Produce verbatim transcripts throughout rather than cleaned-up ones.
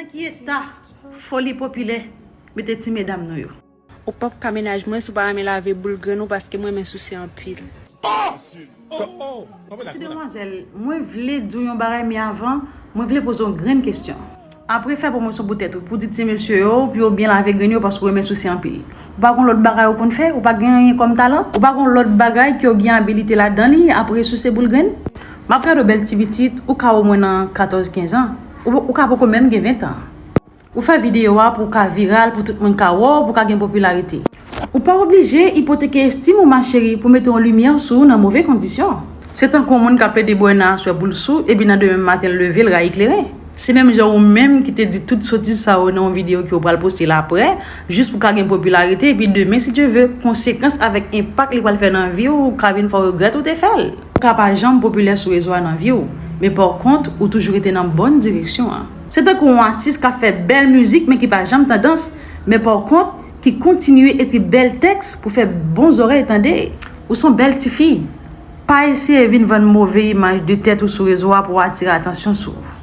Ki eta foli popilè mete ti medam nou yo? Ou p ap ka mennaj mwen si w pa renmen lave boul grenn ou, paske m renmen souse anpil. Ti demwazèl, mwen vle di w yon bagay, men avan, mwen vle poze w yon grenn kesyon. Apre fè pwomosyon pou tèt ou, pou di ti mesye yo pou yo byen lave grenn yo paske w renmen souse anpil, ou pa gon lòt bagay ou konn fè? Ou pa gen anyen kòm talan? Ou pa gon lòt bagay ke w gen abilite ladan li apre souse boul grenn? M ap gade w bèl ti pitit, ou ka omwen nan katòz kenz an. Ou, ou ka poko menm gen ven tan. Ou fè videyo a pou w ka viral, pou tout moun ka wè w, pou w ka gen popilarite. Ou pa oblije ipoteke estim ou, ma chérie, pou mete yon limyè sou ou nan move kondisyon. Se tankou yon moun k ap plede bwè nan aswè pou l sou, epi nan demen maten l leve, l rayi kleren. Se menm jan ou menm ki te di tout sotiz sa yo nan yon videyo ke w pral poste l apre, jis pou w ka gen popilarite, epi demen, si Dye ve, konsekans avèk enpak li pral fè nan vi w ka vin fè w regrèt ou te fè l. Ou ka pa janm popilè sou rezo a nan vi w, men pa kont, ou toujou rete nan bòn direksyon an. Se tankou yon atis k ap fè bèl mizik, men ki pa janm tandans, men pa kont, ki kontinye ekri bèl tèks pou fè bon zòrèy tande. Ou se yon bèl tifi. Pa eseye vin vann move imaj de tèt ou sou rezo a pou w atire atansyon sou ou.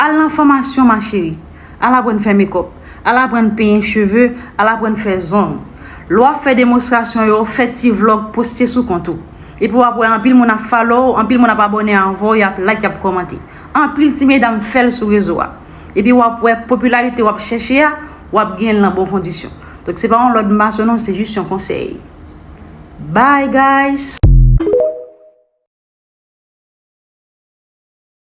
Al nan fòmasyon, ma chérie. Al aprann fè mekòp. Al aprann penyen cheve. Al aprann fè zong. Lè w ap fè demonstrasyon yo, fè ti vlòg, poste sou kont ou. Epi w ap wè anpil moun ap follow w, anpil moun ap abòne avè w, y ap like, y ap kòmante. Anpil ti medam fè l sou rezo a. Epi w ap wè popilarite w ap chèche a, w ap genyen l nan bon kondisyon. Donk, se pa yon lòd maso non, se jis yon konsèy. Bye, guys!